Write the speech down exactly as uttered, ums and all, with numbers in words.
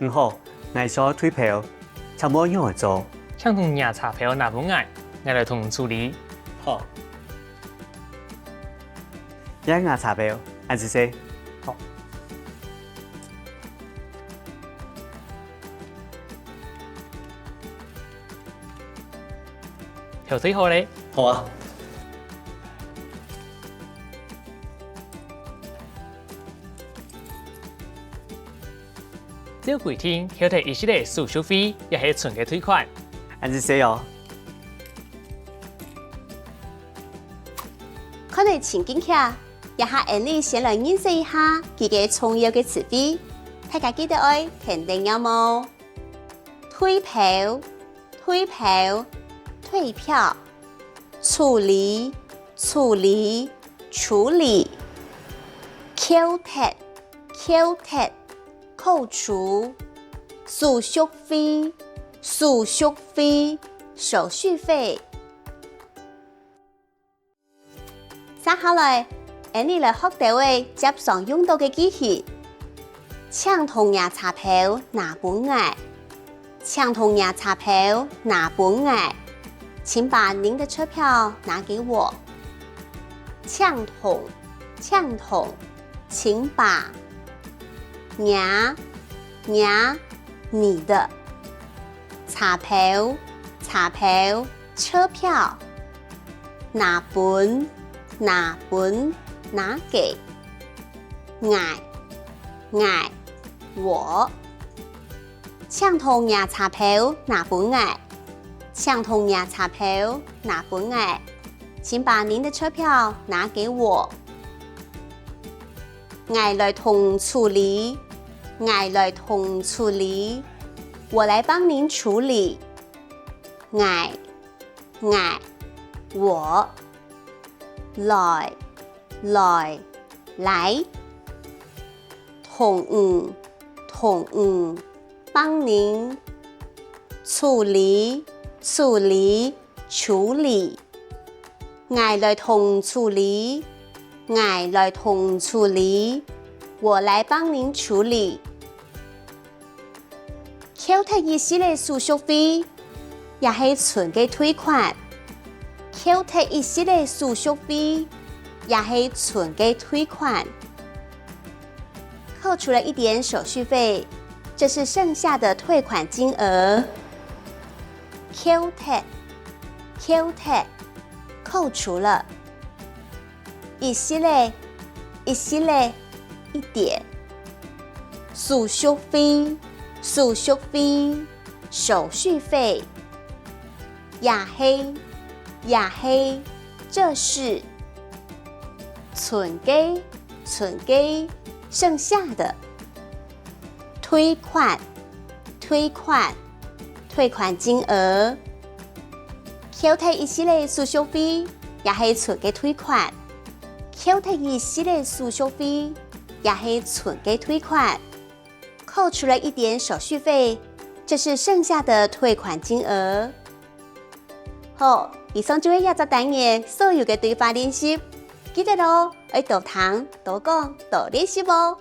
你好，𠊎需要退票，請問愛仰般做？請同若車票拿分𠊎，𠊎來同你處理。好。這若車票，恁仔細。好。票退好咧。好啊。 照規定，扣忒一息仔手續費，也係賰个退款。恁仔細哦。看來盡精確，這下𠊎俚先來認識一下幾個重要个詞彙，大家記得愛跈等唸哦。退票，退票，退票。 處理，處理，處理。扣忒，扣忒，扣除。手續費，手續費，手續費。接下來，𠊎俚來學兜仔輒常用著个句型。 請同若車票拿分𠊎。請同若車票拿分𠊎。請把您的車票拿給我。請同，請同，請把。若，若，你的。車票，車票，車票。拿分，拿分，拿給。 𠊎，𠊎，我。請同若車票拿分𠊎。請同若車票拿分𠊎。請把您的車票拿給我。𠊎來同處理，𠊎來同處理。我來幫您處理。𠊎，𠊎，我。來， 來，來。同你，同你，幫您。處理，處理，處理。𠊎來同你處理，𠊎來同你處理。我來幫您處理。 扣忒一息仔手續費，也係賰个退款。扣忒一息仔手續費，也係賰个退款。扣除了一點手續費，這是剩下的退款金額。扣忒，扣忒，扣除了。 一息仔，一息仔，一點。手續費，手續費，手續費。也係，也係，這是。賰个，賰个，剩下的。 退款，退款，退款金額。扣忒一息仔手續費，也係賰个退款。扣忒一息仔手續費，也係賰个退款。扣除了一點手續費，這是剩下的退款金額。好，以上就係這隻單元所有个對話練習。記得哦，愛多聽、多講、多練習哦。